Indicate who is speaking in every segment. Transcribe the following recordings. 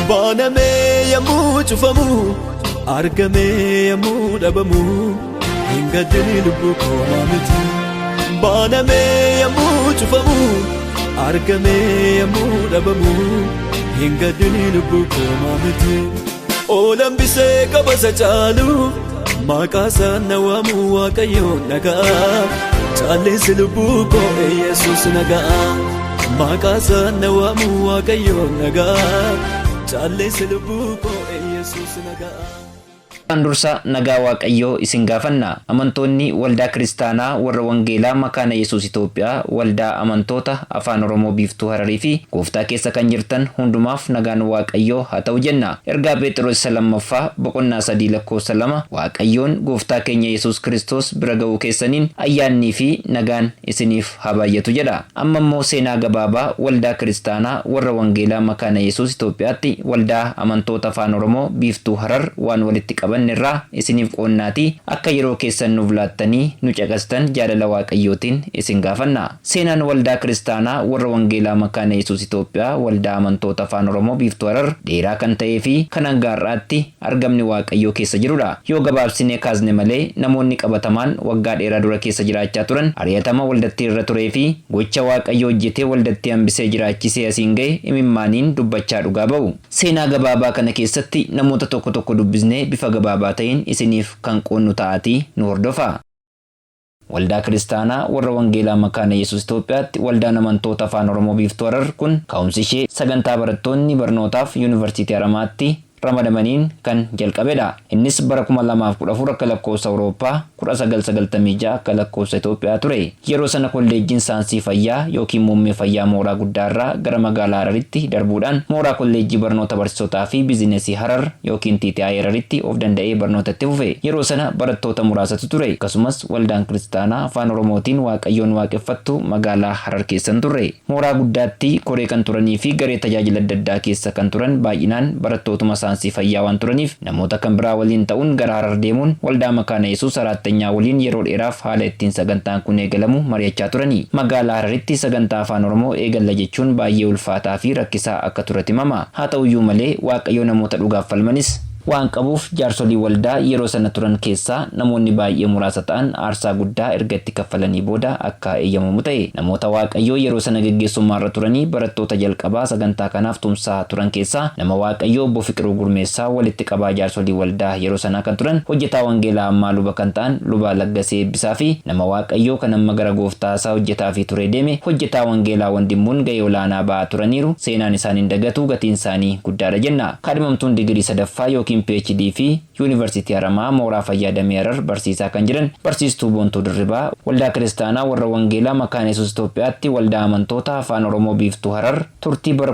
Speaker 1: Banamee yommuu cufamu, argamee yommuu dhabamu, hin gaddini lubbuu koo miti. Banamee yommuu cufamu, argamee yommuu dhabamu, hin gaddini lubbuu koo miti. Oolan bisee qabasa caalu, maqaa isaan na waamu Waaqayyoon nagaa. Caalleessi lubbuu koo Yesuus nagaa. Maqaa isaan na waamu Waaqayyoon nagaa. Caalleessi lubbuu koo Yesuus nagaa.
Speaker 2: Duraan dursa nagaa Waaqayyoo isin gaafanna. Amantoonni Waldaa Kiristaanaa Warra Wangeelaa Makaana Yesuus Itoophiyaa, Waldaa Amantoota Afaan Oromoo Biiftuu Hararii fi Gooftaa keessa kan jirtan hundumaaf nagaan Waaqayyoo haa ta'u jenna. Ergaa Phexros isa lammaffaa boqonnaa 3 lakkoofsa 2, "Waaqayyoon Gooftaa keenya Yesuus Kiristoos bira ga'uu keessaniin ayyaannii fi nagaan isiniif haa baay'atu" jedha. Amma immoo seenaa gabaabaa Waldaa Kiristaanaa Warra Wangeelaa Makaana Yesuus Itoophiyaatti Waldaa Amantoota Afaan Oromoo Biiftuu Harar waan walitti qabanne irraa isiniif qoonnaatii akka yeroo keessan nuuf laattanii nu caqastan jaalala Waaqayyootiin isin gaafanna. Seenaan Waldaa Kiristaanaa Warra Wangeelaa Makaana Yesuus Itoophiyaa Waldaa Amantoota Afaan Oromoo Biiftuu Harar dheeraa kan ta'ee fi kan hanga har'aatti argamni Waaqayyoo keessa jirudha. Yoo gabaabsinee kaasne malee, namoonni qabatamaan waggaa dheeraa dura keessa jiraachaa turan, ari'atama waldattii irra turee fi gocha Waaqayyo hojjetee waldattii hambisee jiraachisee asiin ga'e imimmaaniin dubbachaa dhugaa ba'u. Seenaa gabaabaa kana keessatti namoota tokko tokko dubbisnee bifa gabaabaa ta'een isiniif kan qoonnu ta'aatii nu hordofaa. Waldaa Kiristaanaa Warra Wangeelaa Makaana Yesuus Itoophiyaatti Waldaan Amantoota Afaan Oromoo Biiftuu Harar kun ka'umsi ishee sagantaa barattoonni barnootaaf Yuunivarsiitii Haramaatti ramadamaniin kan jalqabedha. Innis bara 2014 akka lakkoofsa Awurooppaa, 1996 akka lakkoofsa Itoophiyaa ture. Yeroo sana kolleejjiin saayinsii fayyaa yookiin muummee fayyaa mooraa guddaarraa gara magaalaa Hararitti darbuudhaan mooraa kolleejjii barnoota barsiisotaa fi biizinesii Harar yookiin TTI Hararitti of danda'ee barnoota itti fufe. Yeroo sana barattoota muraasatu ture. Akkasumas waldaan kiristaanaa Afaan Oromootiin Waaqayyoon waaqeffattu magaalaa Harar keessan turre. Mooraa guddaatti koree kan turanii fi garee tajaajila adda addaa keessa kan turan baay'inaan barattootuma saayinsii fayyaa waan turaniif, namoota kan biraa waliin ta'uun gara Harar deemuun Waldaa Makaana Yesuus Araattanyaa waliin yeroo dheeraaf haala ittiin sagantaan kun eegalamu mari'achaa turani. Magaalaa Hararitti sagantaa Afaan Oromoo eegalla jechuun baay'ee ulfaataa fi rakkisaa akka ture himama. Haa ta'uyyuu malee, Waaqayyo namoota dhugaaf falmanis waan qabuuf, jaarsolii waldaa yeroo sana turan keessaa namoonni baay'ee muraasa ta'an aarsaa guddaa erga itti kaffalanii booda akka eeyyamamu ta'e. Namoota Waaqayyoo yeroo sana geggeessummaarra turanii barattoota jalqabaa sagantaa kanaaf tumsaa turan keessaa nama Waaqayyoo Obbo Fiqiruu Gurmeessaa, walitti qabaa jaarsolii waldaa yeroo sanaa kan turan, hojjetaa wangeelaa ammaa luba kan ta'an Luba Laggasee Eebbisaa fi nama Waaqayyoo kan amma gara Gooftaasaa hojjetaa fi turee deeme, hojjetaa wangeelaa Wandimmuun ga'ee olaanaa ba'aa turaniiru. Seenaan isaan hin dagatu, gatiin isaanii guddaadha jenna. Kaadhimamtuun digirii sadaffaa yookiin PhD fi Yuunivarsiitii Haramaa mooraa fayyaa damee Harar barsiisaa kan jiran barsiistuu Boontuu Dirribaa, Waldaa Kiristaanaa Warra Wangeelaa Makaana Yesuus Itoophiyaatti Waldaa Amantoota Afaan Oromoo Biiftuu Harar turtii bara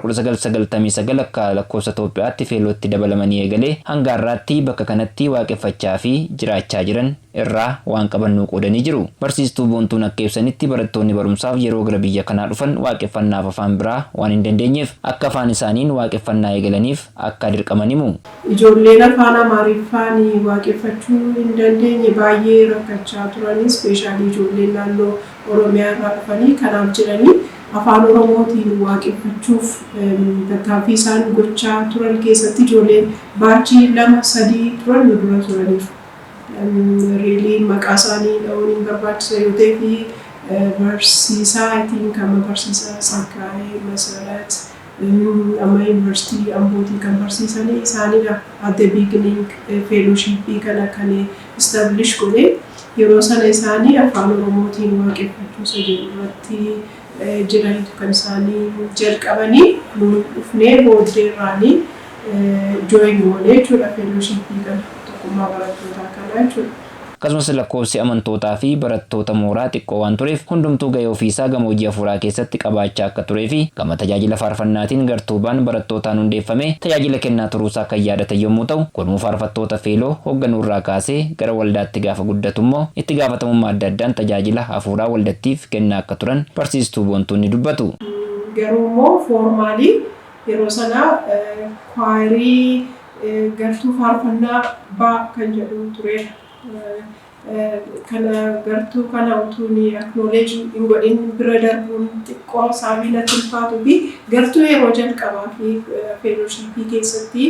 Speaker 2: 1999 akka lakkoofsa Itoophiyaatti feelootti dabalamanii eegalee hanga har'aatti bakka kanatti waaqeffachaa fi jiraachaa jiran irraa waan qabannuu qoodanii jiru. Barsiistuu Boontuun akka ibsanitti, barattoonni barumsaaf yeroo gara biyya kanaa dhufan waaqeffannaaf afaan biraa waan hin dandeenyeef akka afaan isaaniin waaqeffannaa eegalaniif akka dirqaman himu.
Speaker 3: Ijoolleen afaan Amaariffaan waaqeffachuu hin dandeenye baay'ee rakkachaa turanii, especially ijoolleen naannoo Oromiyaa irraa dhufanii. Kanaaf jedhanii afaan Oromootiin waaqeffachuuf tattaaffii isaan gochaa turan keessatti ijoolleen batch lama sadii turan nu dura turaniiru. Really, maqaa isaanii dha'uun hin barbaachisa yoo ta'e fi barsiisaa, I think amma barsiisaa Sakkaayee Masarat, amma Yuunivarsiitii Ambootii kan barsiisanii isaanidha. At the beginning fellowshipii kana kan establish godhe yeroo sana isaanii afaan Oromootiin waaqeffachuu isa jedhu irratti jiranitu kan isaanii jalqabanii. Nu dhufnee booddee irraanii join goone jechuudha fellowshipii kana, tokkummaa barattootaa kana jechuudha.
Speaker 2: Akkasumas lakkoofsi amantootaa fi barattoota mooraa xiqqoo waan tureef, hundumtuu gahee ofiisaa gama hojii hafuuraa keessatti qabaachaa akka turee fi gama tajaajila faarfannaatiin gartuubaan barattootaan hundeeffamee tajaajila kennaa turuusaa kan yaadatan yommuu ta'u, gurmuu faarfattoota feeloo hoogganuurraa kaasee gara waldaatti gaafa guddatu immoo itti gaafatamummaa adda addaan tajaajila hafuuraa waldattiif kennaa akka turan barsiistuu Boontuun ni dubbatu.
Speaker 3: Garuu immoo formally yeroo sana choirii, gartuu faarfannaa baa kan jedhu tureera. Kana gartuu kana utuun acknowledge hin godhin bira darbuun xiqqoo sababii natti ulfaatuu fi gartuu yeroo jalqabaa fi fellowshipii keessatti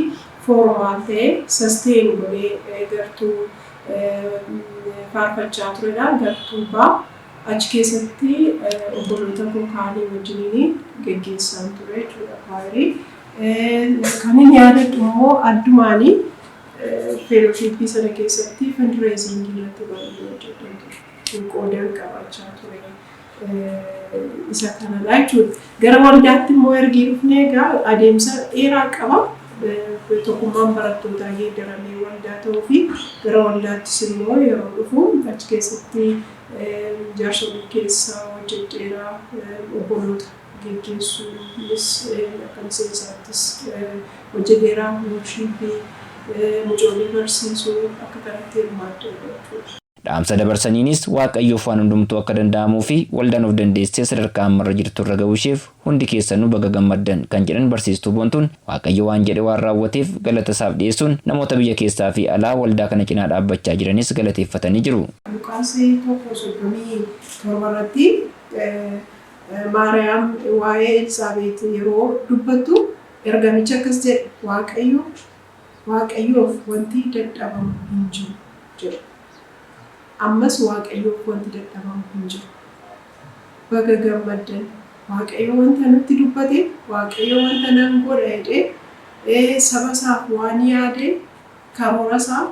Speaker 3: formal ta'ee sustain godhee gartuu faarfachaa turedha. Gartuu baa achi keessatti obboloota koo kaanii wajjiniin geggeessaan ture jechuudha choirii. Kan inni yaadadhu immoo addumaanii fellowshipii sana keessatti fundraisingii irratti baay'ee hojjedhan ture. Qoodan qabaachaa ture. Isa kanadha jechuudha. Gara waldaatti immoo ergi dhufnee egaa adeemsa dheeraa qaba. Tokkummaan barattootaa geeddaramee waldaa ta'uu fi gara waldaattis immoo yeroo dhufu achi keessatti jaarsolii keessa hojjedheera, obboloota geggeessuunis akka miseensaattis hojjedheera, worshipii, mucoolii barsiisuu akka kanatti hirmaadheera jechuudha.
Speaker 2: Dhaamsa dabarsaniinis Waaqayyoof waan hundumtuu akka danda'amuu fi waldaan of dandeessee sadarkaa ammarra jirtu irra ga'uu isheef hundi keessanuu baga gammaddan kan jedhan barsiistuu Boontuun, Waaqayyo waan jedhe waan raawwateef galata isaaf dhiyeessuun namoota biyya keessaa fi alaa waldaa kana cinaa dhaabbachaa jiranis galateeffatanii jiru.
Speaker 3: Luqaas 1:37 irratti Maariyaam waa'ee Elsaabeet yeroo dubbattu ergamichi akkas jedhe, "Waaqayyo, Waaqayyoof wanti dadhabamu hin jiru" jedhe. Ammas Waaqayyoof wanti dadhabamu hin jiru. Baga gammaddan! Waaqayyo wanta nutti dubbate, Waaqayyo wanta nan godha jedhee saba isaaf waan yaade, karoora isaa,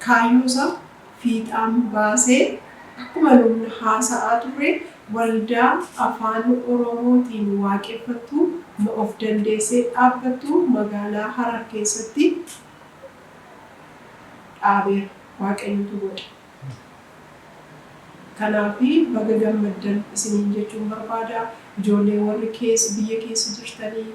Speaker 3: kaayyoo isaa fiixaan baasee, akkuma nun haasa'aa turre, waldaa afaan Oromootiin waaqeffattu, of dandeessee dhaabbattu magaalaa Harar keessatti dhaabeera. Waaqayyotu godhe. Kanaaf baga gammaddan isiniin jechuun barbaada. Ijoollee warri keessa biyya keessa jirtanii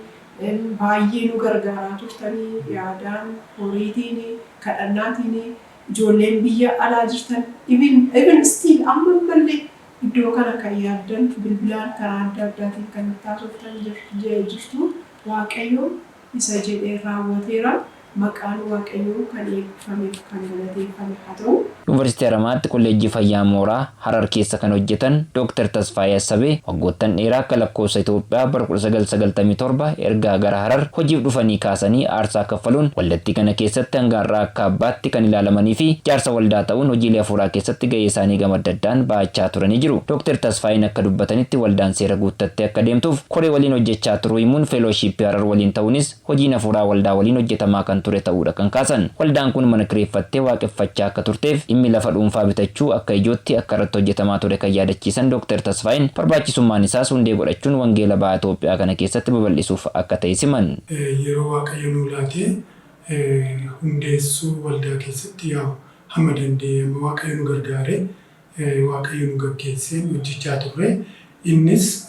Speaker 3: baay'ee nu gargaaraa turtanii, yaadaan, horiitiin, kadhannaatiin, ijoolleen biyya alaa jirtan, even still amma ammallee iddoo kana kan yaaddan, bilbilaan karaa adda addaatiin kan taasiftan jirtu, Waaqayyo isa jedhee raawwateera. Maqaan Waaqayyoo kan eebbifameef kan galateeffame haa ta'u.
Speaker 2: Yuunivarsiitii Haramaatti Kolleejjii Fayyaa Mooraa Harar keessa kan hojjetan Dooktar Tasfaayee Assabee waggoottan dheeraa akka lakkoofsa Itoophiyaa bara 1997 ergaa gara Harar hojiif dhufanii kaasanii aarsaa kaffaluun waldattii kana keessatti hanga har'aa akka abbaatti kan ilaalamanii fi jaarsa waldaa ta'uun hojiilee hafuuraa keessatti gahee isaanii gama adda addaan ba'achaa turanii jiru. Dooktar Tasfaayeen akka dubbatanitti waldaan seera guuttattee akka deemtuuf koree waliin hojjechaa turuu himuun, fellowshippii Harar waliin ta'uunis hojiin hafuuraa waldaa waliin hojjetamaa kan ture ta'uudha kan kaasan. Waldaan kun mana kireeffattee waaqeffachaa akka turteef dhimmi lafa dhuunfaa bitachuu akka ijootti akka irratti hojjetamaa ture kan yaadachiisan Dooktar Tasfaayeen, barbaachisummaan isaas hundee godhachuun wangeela baha Itoophiyaa kana keessatti babal'isuuf akka ta'e siman.
Speaker 4: Yeroo Waaqayyo nuu laatee hundeessuu waldaa keessatti yaa'u hamma dandeenye, hamma Waaqayyo nu gargaare, Waaqayyo nu gaggeesseen hojjechaa turre. Innis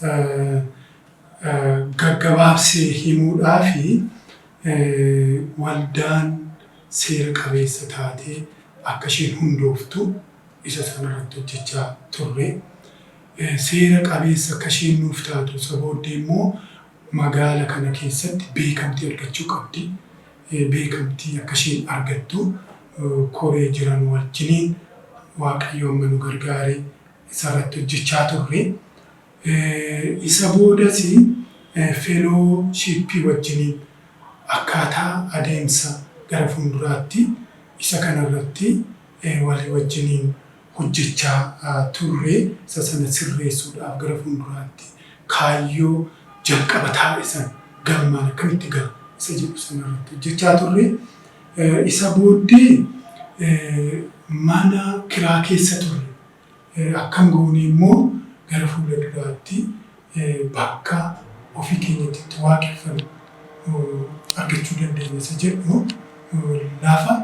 Speaker 4: gaggabaabsee himuudhaa fi waldaan seera qabeessa taatee akka isheen hundooftu isa sanarratti hojjechaa turre. Seera qabeessa akka isheen nuuf taatu isa booddee immoo magaala kana keessatti beekamtii argachuu qabdi. Beekamtii akka isheen argattu koree jiran wajjiniin Waaqayyo amma nu gargaare isarratti hojjechaa turre. Isa boodas fellowshippii wajjiniin akkaataa adeemsa gara fuulduraatti isa kanarratti walii wajjiniin hojjechaa turre. Isa sana sirreessuudhaaf gara fuulduraatti kaayyoo jalqaba taa'e sana galmaan akkamitti ga'a isa jedhu sanarratti hojjechaa turre. Isa booddee mana kiraa keessa turre. Akkam goone immoo gara fuula duraatti bakka ofii keenyatti itti waaqeffannu argachuu dandeenya isa jedhu, lafa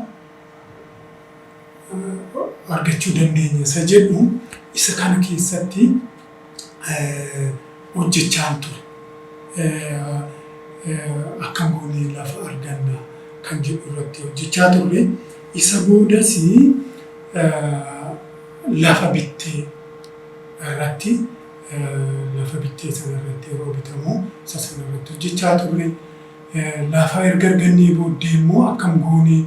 Speaker 4: argachuu dandeenya isa jedhu, isa kana keessatti hojjechaan ture. Akkam goonee lafa arganna kan jedhu irratti hojjechaa turre. Isa boodas lafa bittee irratti, lafa bittee sana irratti yeroo bitamu isa sana irratti hojjechaa turre. Lafa erga argannee booddee immoo akkam goonee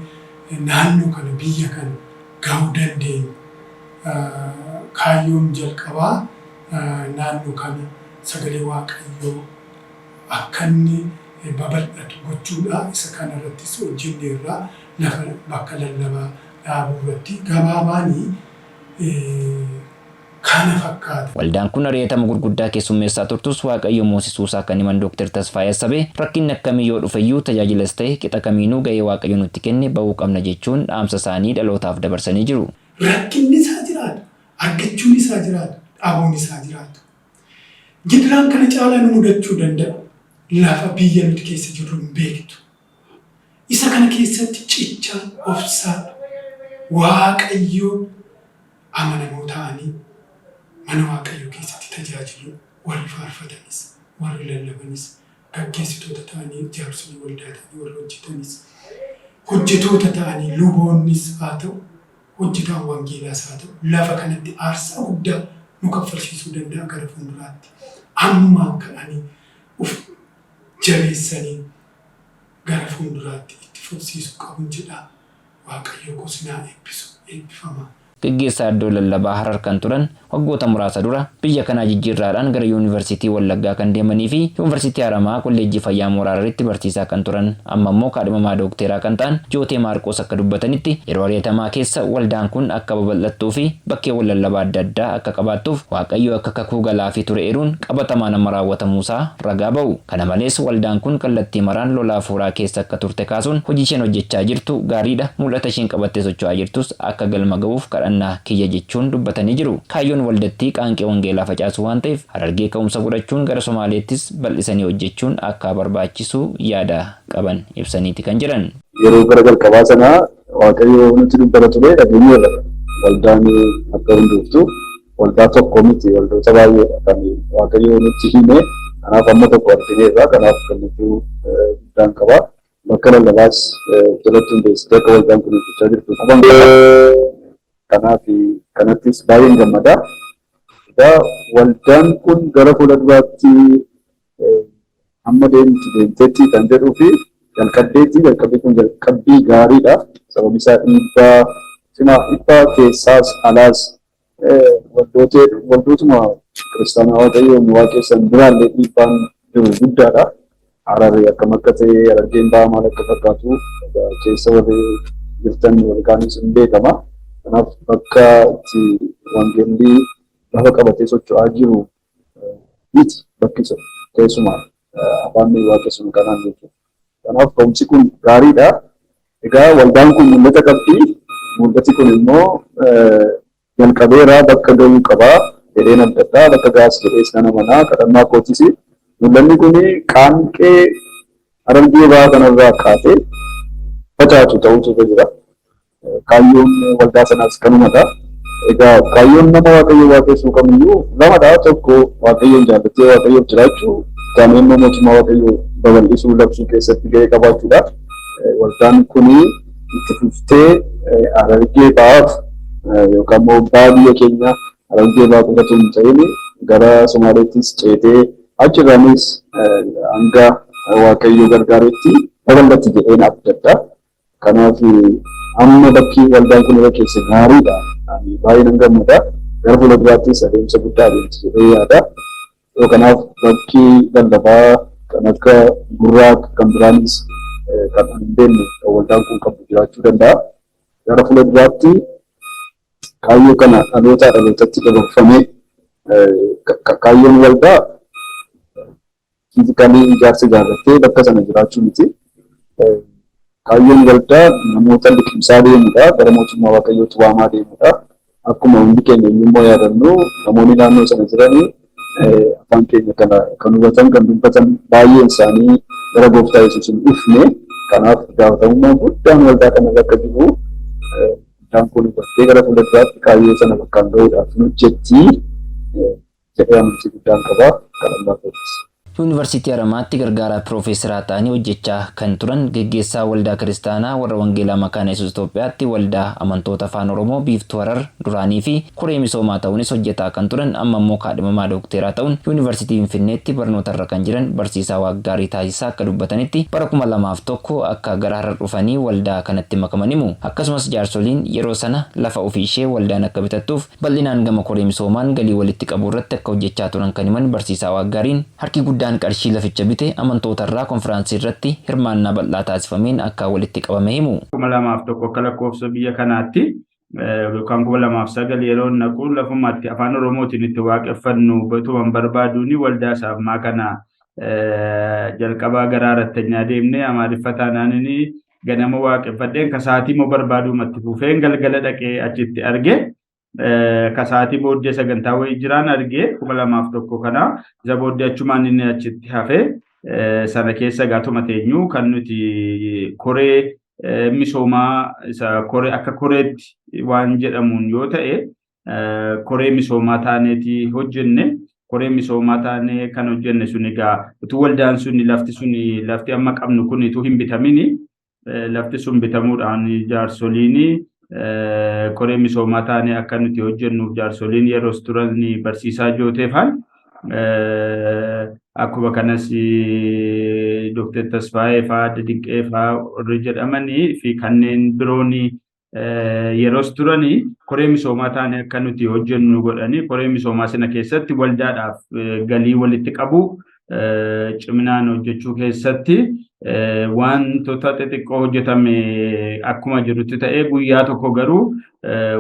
Speaker 4: naannoo kana, biyya kana gahuu dandeenya. Kaayyoon jalqabaa naannoo kana sagalee Waaqayyoo akka inni babal'atu gochuudha. Isa kana irrattis hojjenneerra, lafa bakka lallabaa dhaabuu irratti gabaabaanii kana fakkaata.
Speaker 2: Waldaan kun ari'atama gurguddaa keessummeessaa turtus Waaqayyo moosisuusaa kan himan Dooktar Tasfaayee Assabee, rakkinni akkamii yoo dhufeyyuu tajaajilas ta'e qixa kamiinuu gahee Waaqayyo nutti kenne bahuu qabna jechuun dhaamsa isaanii dhalootaaf dabarsanii jiru.
Speaker 4: Rakkinni isaa jiraatu, argachuun isaa jiraatu, dhabuun isaa jiraatu. Gidiraan kana caalaa nu mudachuu danda'a. Lafa biyya nuti keessa jirru hin beektu. Isa kana keessatti cichaa, obsaa, Waaqayyoon amanamoo ta'anii mana Waaqayyoo keessatti tajaajilu, warri faarfatanis, warri lallabanis, gaggeessitoota ta'anii, jaarsolii waldaa ta'anii warri hojjetanis, hojjetoota ta'anii luboonnis haa ta'u, hojjetaan wangeelaas haa ta'u, lafa kanatti aarsaa guddaa nu kaffalchiisuu danda'a gara fuulduraatti. Ammumaan ka'anii uf jabeessanii gara fuulduraatti itti fufsiisuu qabun jedha. Waaqayyo kos naa eebbisu, eebbifamaa.
Speaker 2: Gaggeessaa iddoo lallabaa Harar kan turan, waggoota muraasa dura biyya kanaa jijjiirraadhaan gara Yuunivarsiitii Wallaggaa kan deemanii fi Yuunivarsiitii Haramaa Kolleejjii Fayyaa Mooraa Hararitti barsiisaa kan turan, amma immoo kaadhimamaa dookteeraa kan ta'an Jootee Maarqoos akka dubbatanitti, yeroo ari'atamaa keessa waldaan kun akka babal'attuu fi bakkeewwan lallabaa adda addaa akka qabaattuuf Waaqayyo akka kakuu galaafii ture eeruun qabatamaan amma raawwatamuusaa ragaa ba'u. Kana malees waldaan kun kallattii maraan lolaa hafuuraa keessa akka turte kaasuun, hojii isheen hojjechaa jirtu gaariidha, mul'ata isheen qabattee socho'aa jirtus akka galma ga'uuf kadhannaa kiyya jechuun dubbatanii jiru. Kaayyoon waldattii qaanqee wangeelaa facaasuu waan ta'eef Harargee ka'umsa godhachuun gara Somaaleettis bal'isanii hojjechuun akka barbaachisu yaada qaban ibsaniiti kan jiran.
Speaker 5: Yeroo gara jalqabaa sanaa Waaqayyo nutti dubbata ture, dhageenyeerra. Waldaan akka hundooftu waldaa tokko miti, waldoota baay'eedha kan Waaqayyo nutti hime. Kanaaf amma tokko argineerra. Kanaaf gammachuu guddaan qaba. Bakka lallabaas jalatti hundeessitee akka waldaan kun hojjechaa jirtu quban qaba. Kanaaf kanattis baay'een gammada. Egaa waldaan kun gara fuula duraatti amma deemtu deemteetti kan jedhuu fi jalqabdeetti, jalqabbii kun jalqabbii gaariidha. Sababni isaa dhiibbaa cimaa, dhiibbaa keessaas alaas, waldootuma kiristaanaa Waaqayyoon waaqessan biraallee dhiibbaan jiru guddaadha. Hararri akkam akka ta'e, Harargeen bahaa maal akka fakkaatu keessa warri jirtan warri kaanis hin beekama. Kanaaf bakka itti wangeelli lafa qabatee socho'aa jiru miti bakki sun, keessumaa afaan waaqessuun kanaan jechuudha. Kanaaf ka'umsi kun gaariidha. Egaa waldaan kun mul'ata qabdi. Mul'ati kun immoo jalqabeera, bakka ga'uu qaba jedheen abdadha. Bakka ga'as jedhees nan amana. Kadhannaa kootis mul'anni kun qaanqee Harargee bahaa kanarraa kaatee facaatu ta'utu irra jira. Kaayyoon waldaa sanaas kanumadha. Egaa kaayyoon nama Waaqayyo waaqessuu kamiyyuu lamadha. Tokko Waaqayyoon jaallatee Waaqayyoof jiraachuu, kaan immoo mootummaa Waaqayyoo babal'isuu, labsuu keessatti gahee qabaachuudha. Waldaan kuni itti fuftee Harargee bahaaf yookaan immoo baha biyya keenya Harargee bahaa qofatu hin ta'in, gara Somaaleettis ceetee achirraanis hanga Waaqayyo gargaaretti babal'atti jedheen abdadha. Kanaaf amma bakki waldaan kun irra keesse gaariidha. Ani baay'ee nan gammada. Gara fuula duraattis adeemsa guddaa adeemti jedhee yaada. Kanaaf bakki lallabaa kan akka Gurraaq kan biraanis kan ani hin beekne kan waldaan kun qabdu jiraachuu danda'a. Gara fuula duraatti kaayyoo kana dhalootaa dhalootatti dabarfamee, kaayyoon waldaa physically ijaarsa ijaarrattee bakka sana jiraachuu miti. Kaayyoon waldaa namoota liqimsaa deemudha. Gara mootummaa Waaqayyootti waamaa deemudha. Akkuma hundi keenya iyyuu yaadannu, namoonni naannoo sana jiranii afaan keenya kana kan hubatan, kan dubbatan baay'een isaanii gara gooftaa Yesuus hin dhufne. Kanaaf gaafatamummaan guddaan waldaa kanarra akka jiru waldaan kun hubattee gara fuula duraatti kaayyoo sana bakkaan ga'uudhaaf hojjetti jedhee amantii guddaan qaba. Kadhannaa kootis.
Speaker 2: Yuunivarsiitii Haramaatti gargaaraa piroofeesaraa ta'anii hojjechaa kan turan, geggeessaa Waldaa Kiristaanaa Warra Wangeelaa Makaana Yesuus Itoophiyaatti Waldaa Amantoota Afaan Oromoo Biiftuu Harar duraanii fi koree misoomaa ta'uunis hojjetaa kan turan, amma immoo kaadhimamaa dookteraa ta'uun Yuunivarsiitii Finfinneetti barnootarra kan jiran barsiisaa Waaggaarii Taasisaa akka dubbatanitti, bara 2001 akka gara Harar dhufanii waldaa kanatti makaman himu. Akkasumas jaarsoliin yeroo sana lafa ofii ishee waldaan akka bitattuuf bal'inaan gama koree misoomaan galii walitti qabuu irratti akka hojjechaa turan kan himan barsiisaa Waaggaariin, harki guddaan qarshii laficha bite amantootarraa konfiraansii irratti hirmaannaa bal'aa taasifameen akka walitti qabame himu.
Speaker 6: 2001 akka lakkoofsa biyya kanaatti yookaan 2009 yeroo naqu, lafummaatti afaan Oromootiin itti waaqeffannu bituman barbaaduuni waldaa isaaf kana jalqabaa gara Arattanyaa deemnee, Amaariffa taanaanini ganama waaqeffadheen, kasaatii immoo barbaadumatti fufeen galgala dhaqee achitti arge. Kasaatii booddee sagantaa wayii jiraan argee 2001 kana isa booddee achumaan inni achitti hafe. Sana keessa gaatuma teenyu kan nuti koree misoomaa isa koree akka koreetti waan jedhamuun yoo ta'e, koree misoomaa taaneeti hojjenne. Koree misoomaa taanee kan hojjenne sun egaa utuu waldaan sun, lafti sun, lafti amma qabnu kun utuu hin bitamini, lafti sun bitamuudhaan jaarsoliin koree misoomaa taanee akka nuti hojjennuuf jaarsoliin yeroos turan barsiisaa Jooteefaan, akkuma kanas Dooktar Tasfaayee fa'aa, Adda Dinqee fa'aa warri jedhamanii fi kanneen biroon yeroos turanii koree misoomaa taanee akka nuti hojjennu godhanii, koree misoomaa sana keessatti waldaadhaaf galii walitti qabu ciminaan hojjechuu keessatti wantoota xixiqqoo hojjetame akkuma jirutti ta'ee, guyyaa tokko garuu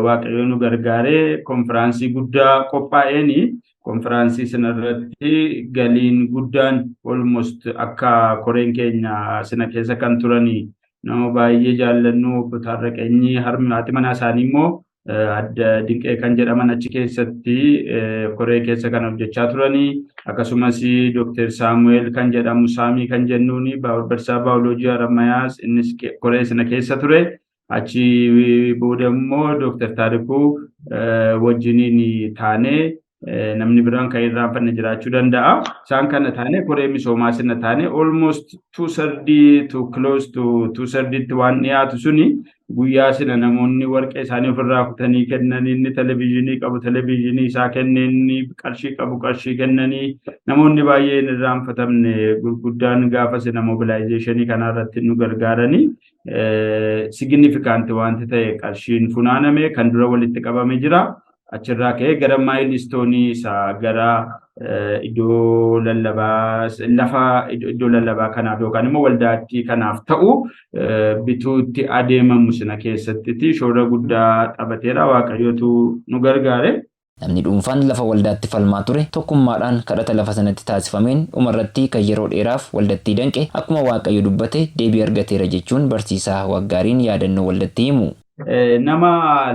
Speaker 6: Waaqayyo nu gargaaree konfiraansii guddaa qophaa'eeni konfiraansii sanarratti galiin guddaan almost akka koreen keenya sana keessa kan turanii nama baay'ee jaallannu obbo Taarraqeenyi, harmi haati manaa isaanii immoo Adda Dinqee kan jedhaman achi keessatti koree keessa kan hojjechaa turanii, akkasumas Dooktar Saamu'eel kan jedhamu, Saamii kan jennuuni, barsiisaa baayoloojii Harammayaas, innis koree sana keessa ture. Achi booda immoo Dooktar Taarikuu wajjiniin taanee, namni biraan kan irraanfanne jiraachuu danda'a. Isaan kana taanee koree misoomaa sana taanee almost two third to close to two thirditti waan dhiyaatu suni guyyaa sana namoonni warqee isaanii ofirraa kutanii kennanii, inni televezyiinii qabu televezyiinii isaa kennee, inni qarshii qabu qarshii kennanii, namoonni baay'een irraanfatamne gurguddaan gaafa sana mobilizationii kanarratti nu gargaaranii significant wanti ta'e qarshiin funaaname kan dura walitti qabame jira. Achirraa ka'ee gara milestoneii isaa gara iddoo lallabaa, lafa iddoo lallabaa kanaaf yookaan immoo waldaattii kanaaf ta'u bituutti adeemamu sana keessatti shoora guddaa taphateera. Waaqayyotu nu gargaare.
Speaker 2: Namni dhuunfaan lafa waldaatti falmaa ture tokkummaadhaan kadhata lafa sanatti taasifameen dhumarratti kan yeroo dheeraaf waldattii danqe akkuma Waaqayyo dubbate deebii argateera jechuun barsiisaa Waggaariin yaadannoo waldatti himu.
Speaker 6: Nama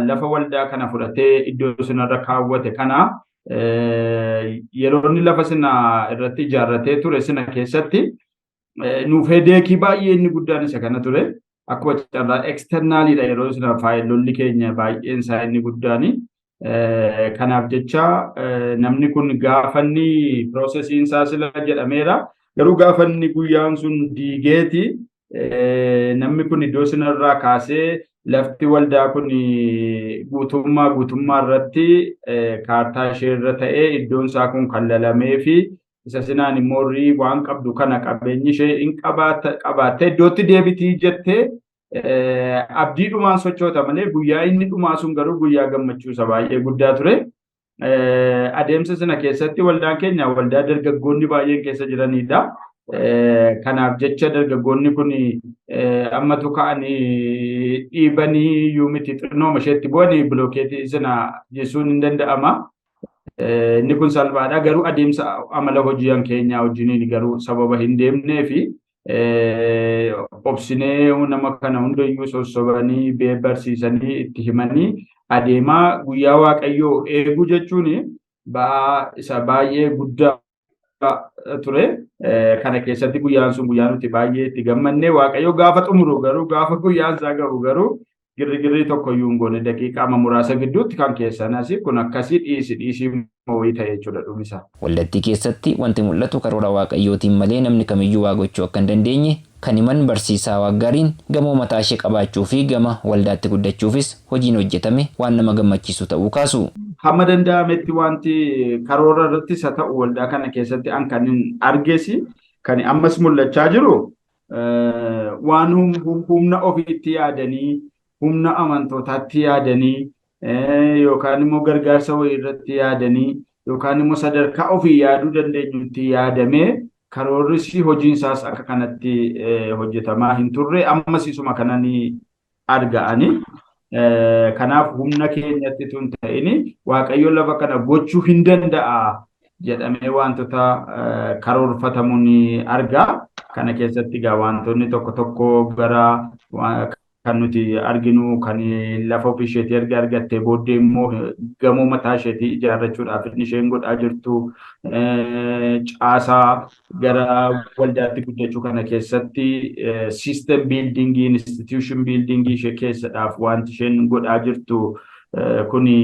Speaker 6: lafa waldaa kana fudhatee iddoo sanarra kaawwate kana, yeroo inni lafa sana irratti ijaarratee ture sana keessatti nuuf headacheii baay'ee inni guddaan isa kana ture. Akkuma carraa externaliidha yeroo sana faayilolli keenya baay'een isaa inni guddaani. Kanaaf jecha namni kun gaafanni processiin isaa sila jedhameera. Garuu gaafanni guyyaan sun diigeeti namni kun iddoo sanarraa kaasee lafti waldaa kun guutummaa guutummaa irratti kaartaa ishee irra ta'ee iddoon isaa kun kan lalamee fi isa sinaan immoo waan qabdu kana qabeenyi ishee hin qabaatte iddootti deebitii jettee abdii dhumaan sochoota malee, guyyaa inni dhumaa sun garuu guyyaa gammachuu isa baay'ee guddaa ture. Adeemsa sana keessatti waldaan keenya waldaa dargaggoonni baay'een keessa jiranidha. Kanaaf jecha dargaggoonni kun ammatu ka'anii dhiibanii iyyuu miti, xinnooma isheetti bu'anii bilookeetii sana jechuun hin danda'ama. Inni kun salphaadha, garuu adeemsa amala hojii keenyaa wajjiniin garuu sababa hin deemnee fi obsinee nama kana hundayyuu sossobanii barsiisanii itti himanii adeemaa guyyaa Waaqayyoo eeguu jechuun ba'aa isa baay'ee guddaa ture. Kana keessatti guyyaan sun guyyaa nuti baay'ee itti gammanne. Waaqayyo gaafa xumuru garuu, gaafa guyyaan isaa gahu garuu Girrigirrii tokko iyyuu hin goone, daqiiqaa muraasa gidduutti kan keessan asii kun akkasii dhiisi dhiisii wayii ta'e jechuudha dhumisa.
Speaker 2: Waldattii keessatti wanti mul'atu karoora Waaqayyootiin malee namni kamiyyuu waa gochuu akka hin dandeenye kan himan barsiisaa Waaqgaariin, gamoo mataa ishee qabaachuu fi gama waldaatti guddachuufis hojiin hojjetame waan nama gammachiisu ta'uu kaasu.
Speaker 6: Hamma danda'ametti wanti karoora irrattis haa ta'u waldaa kana keessatti an kan hin argesi kan ammas mul'achaa jiru waan humna ofiitti yaadanii, humna amantootaatti yaadanii, yookaan immoo gargaarsa wayii irratti yaadanii, yookaan immoo sadarkaa ofii yaaduu dandeenyutti yaadamee karoorris hojiin isaas akka kanatti hojjetamaa hin turre, ammas isuma kana ni arga'ani. Kanaaf humna keenyatti tun ta'ini Waaqayyo lafa kana gochuu hin danda'a jedhamee wantoota karoorfatamu ni argaa. Kana keessatti egaa wantoonni tokko tokko gara kan nuti arginu kan lafa ofii isheetii erga argattee booddee immoo gamoo mataa isheetii ijaarrachuudhaaf inni isheen godhaa jirtu, caasaa gara waldaatti guddachuu kana keessatti system buildingii, institution buildingii ishee keessadhaaf wanti isheen godhaa jirtu kuni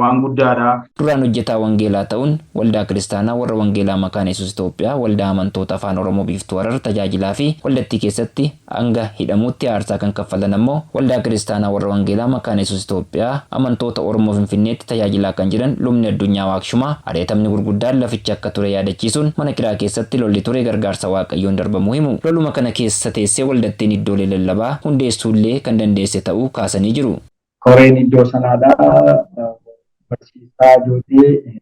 Speaker 6: waan guddaadha.
Speaker 2: Duraan hojjetaa wangeelaa ta'uun Waldaa Kiristaanaa Warra Wangeelaa Makaana Yesuus Itoophiyaa Waldaa Amantoota Afaan Oromoo Biiftuu Harar tajaajilaa fi waldattii keessatti hanga hidhamuutti aarsaa kan kaffalan ammoo Waldaa Kiristaanaa Warra Wangeelaa Makaana Yesuus Itoophiyaa Amantoota Oromoo Finfinneetti tajaajilaa kan jiran Lubni Addunyaa Waaqshumaa, ari'atamni gurguddaan laficha akka ture yaadachiisuun mana kiraa keessatti lolli ture gargaarsa Waaqayyoon darbamuu himu. Loluma kana keessa teessee waldattiin iddoolee lallabaa hundeessuullee kan dandeesse ta'uu kaasanii jiru.
Speaker 7: Koreen iddoo sanaadha. Barsiisaa Jootee,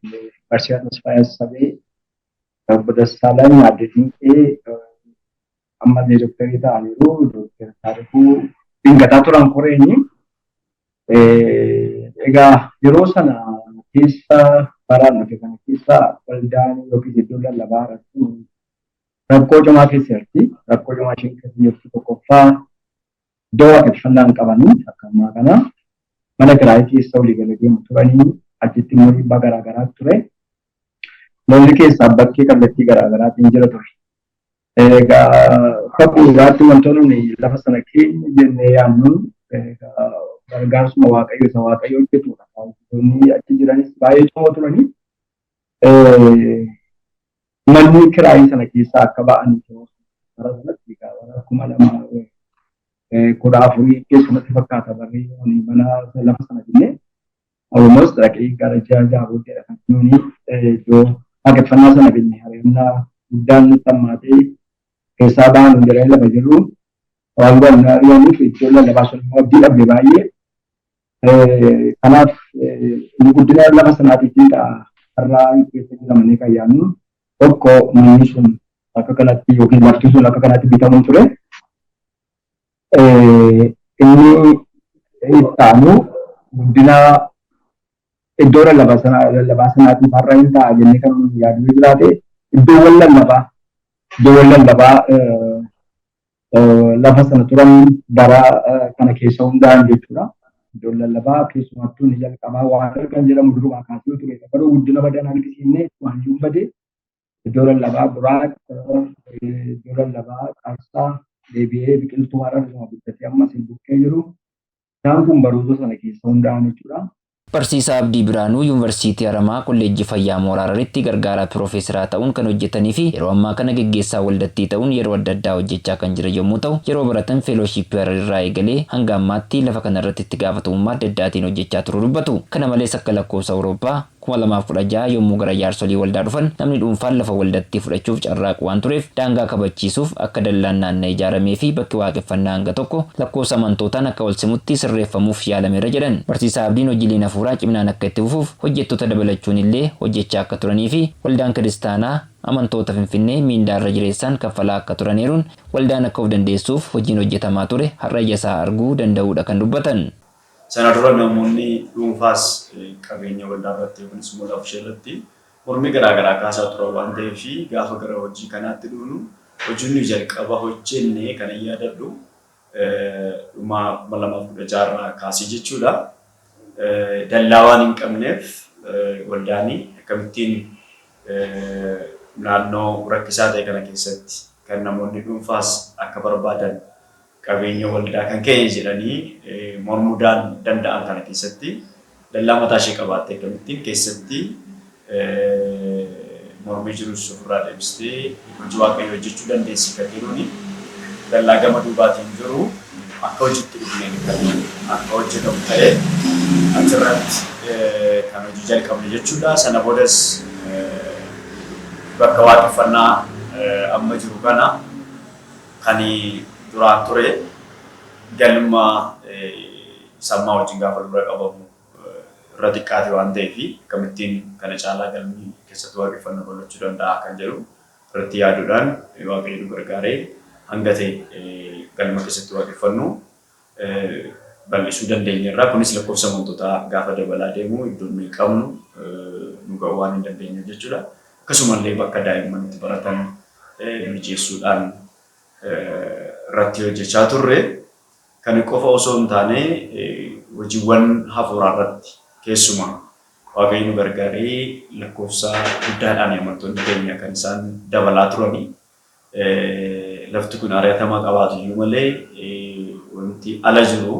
Speaker 7: Barsiisaa Tasfaayee Assabee, Obbo Dassaalany, Aadde Dinqee, ammallee dooktarii ta'aniiru. Dooktar Taarikuu Dingataa turan koreeni. Egaa yeroo sana keessa baraan dhufe kana keessa waldaan yookiin iddoon lallabaa irratti rakkoo cimaa keessa jirti. Rakkoo cimaa isheen keessa jirtu tokkoffaa iddoo waaqeffannaa hin qabanii, akka ammaa kana mana kiraayii keessa olii gala deemu turanii, achitti immoo dhiibbaa garaa garaatu ture. Lolli keessaa bakkee kallattii garaa garaatiin jira ture. Egaa akka bu'uuraatti wantoonni nuyi lafa sana keenya jennee yaadnu egaa gargaarsuma Waaqayyo isa Waaqayyo hojjetudha. Wantoonni achi jiranis baay'ee cimoo turanii. Manni kiraayii sana keessaa akka ba'anii bara sanatti, egaa bara 2014 keessumatti fakkaata, barri mana lafa sana jennee almost dhaqee gara ji'a 6 booddeedha kan nuni iddoo waaqeffannaa sana binne. Ari'annaa guddaan nutti hammaatee keessaa ba'an jedhanii lafa jirru waan godhan ari'aniif iddoo lallabaa sun immoo abdii dhabne baay'ee. Kanaaf inni guddina lafa sanaatiif ta'a har'aa keessa jiramanii kan yaadnu tokko manni sun akka kanatti yookiin lafti sun akka kanatti bitamuu ture. Inni itti aanu guddina iddoo lallabaa sanaatiif har'a hin ta'a jennee kan nuti yaadnu jiraate iddoowwan lallabaa lafa sana turan bara kana keessa hundaa'an jechuudha. Iddoon lallabaa keessumattuu inni jalqabaa waan kan jedhamu durumaa kaasee ture. Garuu guddina badan argisiifne waan iyyuu bade. Iddoo lallabaa Buraaq, iddoo lallabaa Qarsaa, deebi'ee biqiltuu Harar guddatee ammas hin buqqee jiru. Isaan kun baroota sana keessa hundaa'an jechuudha.
Speaker 2: Barsiisaa Abdii Biraanuu Yuunivarsiitii Haramaa Kolleejjii Fayyaa Mooraa Hararitti gargaaraa piroofeesaraa ta'uun kan hojjetanii fi yeroo ammaa kana geggeessaa waldattii ta'uun yeroo adda addaa hojjechaa kan jiran yommuu ta'u, yeroo baratan feelooshipii Harar irraa eegalee hanga ammaatti lafa kanarratti itti gaafatamummaa adda addaatiin hojjechaa turuu dubbatu. Kana malees akka lakkoofsa Awurooppaa 2016 yommuu gara jaarsolii waldaa dhufan namni dhuunfaan lafa waldattii fudhachuuf carraaqu waan tureef daangaa kabachiisuuf akka dallaan naanna'ee ijaaramee fi bakki waaqeffannaa hanga tokko lakkoofsa amantootaan akka wal simutti sirreeffamuuf yaalameera jedhan. Barsiisaa Abdiin hojiileen hafuuraa ciminaan akka itti fufuuf hojjettoota dabalachuun illee hojjechaa akka turanii fi Waldaan Kiristaanaa Amantoota Finfinnee miindaa irra jireessaan kaffalaa akka turaniiruun waldaan akka of dandeessuuf hojiin hojjetamaa ture har'a ija isaa arguu danda'uudha kan dubbatan.
Speaker 8: Sana dura namoonni dhuunfaas qabeenya waldaa irratti yookiinis immoo lafa ishee irratti mormii garaa garaa kaasaa turan waan ta'eef, gaafa gara hojii kanaatti dhufnu hojiin nuyi jalqaba hojjenne kan hin yaadadhu dhuma 2016 irraa kaasee jechuudha. Dallaa waan hin qabneef waldaanii akkamittiin naannoo rakkisaa ta'e kana keessatti kan namoonni dhuunfaas akka barbaadan Qabeenya waldaa kan keenya jedhanii mormuu danda'an kana keessatti dallaa mataa ishee qabaattee akkamittiin keessatti mormii jirus ofirraa deebistee hojii Waaqayyoo hojjechuu dandeessi kan jedhuuni dallaa gama duubaatiin jiru akka hojiitti dhufneen kan akka hojjetamu ta'ee achirratti kan hojii jalqabne jechuudha. Sana boodas bakka waaqeffannaa amma jiru kana kan duraan ture galma sammaa wajjin gaafa dura qabamu irra xiqqaate waan ta'eef, akkamittiin kana caalaa galmi keessatti waaqeffannaa bal'achuu danda'a kan jedhu irratti yaaduudhaan, Waaqayyo nu gargaaree hanga ta'e galma keessatti waaqeffannu bal'isuu dandeenyeerra. Kunis lakkoofsa amantootaa gaafa dabalaa deemu iddoon nuyi qabnu nu ga'uu waan hin dandeenyeef jechuudha. Akkasumallee bakka daa'imman itti baratan mijeessuudhaan irratti hojjechaa turre. Kana qofa osoo hin taane, hojiiwwan hafuuraa irratti keessumaa Waaqayyo nu gargaaree lakkoofsa guddaadhaan amantoonni keenya kan isaan dabalaa turanii. Lafti kun ari'atama qabaatu iyyuu malee, wanti ala jiru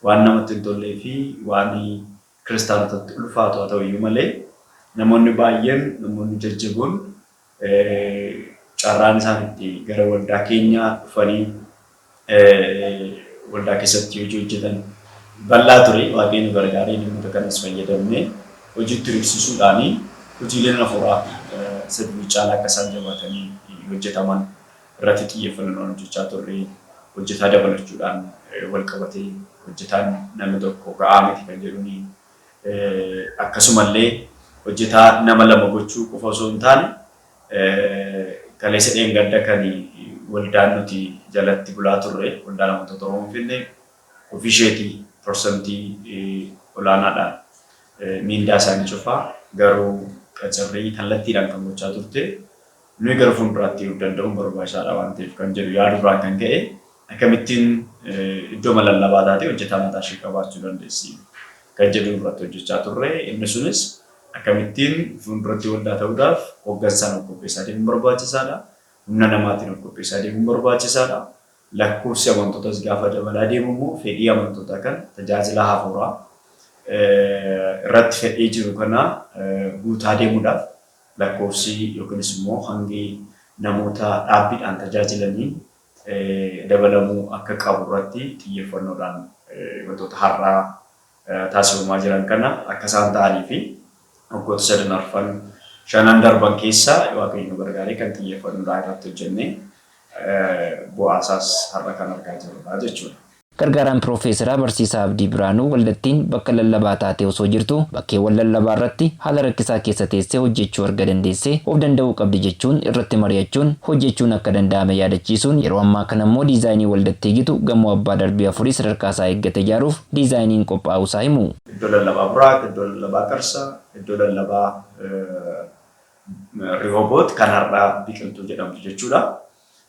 Speaker 8: waan namatti hin tollee fi waan kiristaanotatti ulfaatu haa ta'u iyyuu malee, namoonni baay'een, namoonni jajjaboon carraan isaan itti gara waldaa keenyaa dhufanii waldaa keessatti hojii hojjetan bal'aa ture. Waaqayyo nu gargaaree namoota kanas fayyadamnee hojiitti riqsisuudhaan hojiileen hafuuraa isa durii caalaa akka isaan jabaatanii hojjetaman irratti xiyyeeffannoodhaan hojjechaa turre. Hojjetaa dabalachuudhaan wal qabatee, hojjetaan namni tokko ga'aa miti kan jedhuuni, akkasumallee hojjetaa nama lama gochuu qofa osoo hin taane, kaleessa dheengadda kan waldaan nuti jalatti bulaa turre, Waldaan Amantoota Oromoo Finfinnee, ofii isheetii parsantii olaanaadhaan miindaa isaanii cufaa, garuu qacarrii kallattiidhaan kan gochaa turte, nuyi gara fuulduraatti of danda'uun barbaachisaadha waan ta'eef kan jedhu yaadurraan kan ka'e, akkamittiin iddoo lallabaa taate hojjetaa mataa ishee qabaachuu dandeessi kan jedhu irratti hojjechaa turre. Inni sunis akkamittiin fuulduratti waldaa ta'uudhaaf hooggansaan of qopheessaa deemuun barbaachisaadha. Humna namaatiin of qopheessaa deemuun barbaachisaadha. Lakkoofsi amantootas gaafa dabalaa deemu immoo fedhii amantootaa kan tajaajila hafuuraa irratti fedhii jiru kana guutaa deemuudhaaf lakkoofsi yookiinis immoo hangi namoota dhaabbiidhaan tajaajilanii dabalamuu akka qabu irratti xiyyeeffannoodhaan wantoota har'aa taasifamaa jiran kana akka isaan ta'anii fi waggoota sadan, arfan, shanan darban keessa Waaqayyo nu gargaaree kan xiyyeeffannoodhaan irratti hojjennee bu'aa isaas har'a kan argaa jirrudha jechuudha.
Speaker 2: Gargaaraan Piroofeesaraa Barsiisaa Abdii Biraanuu waldattiin bakka lallabaa taatee osoo jirtu bakkeewwan lallabaa irratti haala rakkisaa keessa teessee hojjechuu erga dandeessee of danda'uu qabdi jechuun, irratti mari'achuun hojjechuun akka danda'ame yaadachiisuun, yeroo ammaa kana immoo diizaayinii waldattii gitu gamoo abbaa darbii afurii sadarkaa isaa eeggate ijaaruuf diizaayiniin qophaa'uu isaa himu.
Speaker 8: Iddoo lallabaa Buraaq, iddoo lallabaa Qarsaa, iddoo lallabaa Rihooboot kan har'aa Biqiltuu jedhamtu jechuudha.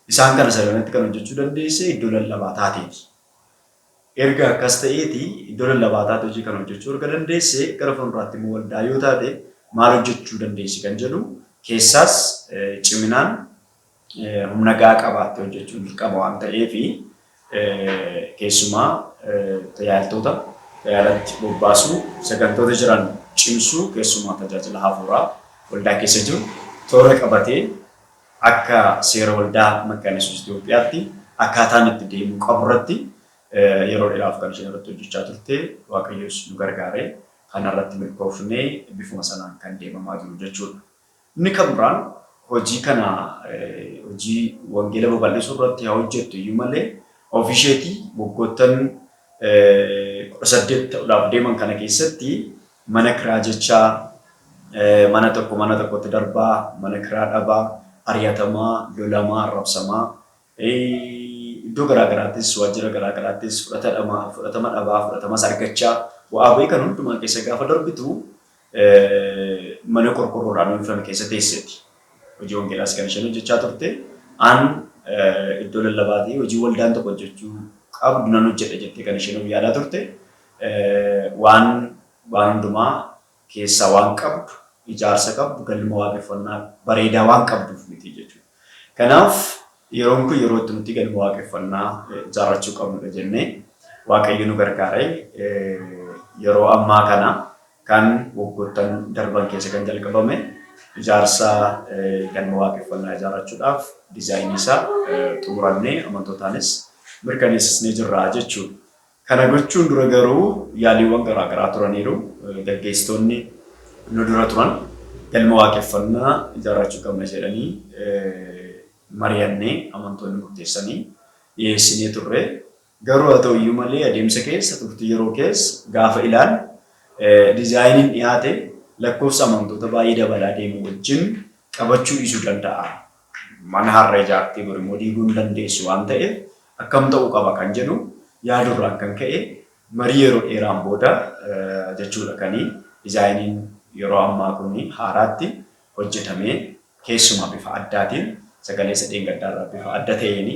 Speaker 8: Isaan kana sadanatti kan hojjechuu dandeesse iddoo lallabaa taateeti. Erga akkas ta'eeti, iddoo lallabaa taate hojii kana hojjechuu erga dandeesse, gara fuulduraatti immoo waldaa yoo taate maal hojjechuu dandeessi kan jedhu keessaas ciminaan humna gahaa qabaattee hojjechuun dirqama waan ta'eefi, keessumaa tajaajiltoota tajaajilatti bobbaasuu, sagantoota jiran cimsuu, keessumaa tajaajila hafuuraa waldaa keessa jiru toora qabatee akka seera Waldaa Makaana Yesuus Itoophiyaatti akkaataan itti deemuu qabu irratti yeroo dheeraaf kan isheen irratti hojjechaa turte, Waaqayyos nu gargaaree kanarratti milkoofnee bifuma sanaan kan deemamaa jiru jechuudha. Inni kan biraan, hojii kana, hojii wangeela babal'isuu irratti haa hojjettu iyyuu malee, ofii isheetii waggoottan 18 ta'uudhaaf deeman kana keessatti mana kiraa jechaa mana tokko mana tokkotti darbaa, mana kiraa dhabaa, ari'atamaa, lolamaa, arrabsamaa, iddoo garaa garaattis, waajjira garaa garaattis fudhatama dhabaa, fudhatamas argachaa, bu'aa bahii kan hundumaa keessa gaafa darbitu mana qorqorroodhaan uwwifame keessa teesseeti. Hojii wangeelaas kan isheen hojjechaa turte. An iddoo lallabaatii hojii waldaan tokko hojjechuu qabdu nan hojjedha jettee kan isheen of yaadaa turte. Waan hundumaa keessaa waan qabdu, ijaarsa qabdu, galma waaqeffannaa bareedaa waan qabduuf miti jechuudha. Kanaaf Yeroon kun yeroo itti nuti galma waaqeffannaa ijaarrachuu qabnudha jennee Waaqayyo nu gargaaree yeroo ammaa kana kan waggoottan darban keessa kan jalqabame ijaarsa galma waaqeffannaa ijaarrachuudhaaf diizaayinii isaa xumurannee amantootaanis mirkaneessisnee jirra jechuudha. Kana gochuun dura garuu yaaliiwwan garaagaraa turaniiru. Gaggeessitoonni nu dura turan galma waaqeffannaa ijaarrachuu qabna jedhanii mari'annee amantoonni murteessanii dhiyeessinee turre. Garuu haa ta'u iyyuu malee adeemsa keessa turtii yeroo keessa gaafa ilaallu diizaayiniin dhiyaate lakkoofsa amantoota baay'ee dabalaa deemu wajjin qabachuu dhiisuu danda'a. Mana har'a ijaartee bor immoo diiguu hin dandeessu waan ta'eef akkam ta'uu qaba kan jedhu yaadurraan kan ka'e marii yeroo dheeraan booda jechuudha kan diizaayiniin yeroo ammaa kun haaraatti hojjetamee keessumaa bifa addaatiin sagalee isa dheengaddaarraa bifa adda ta'een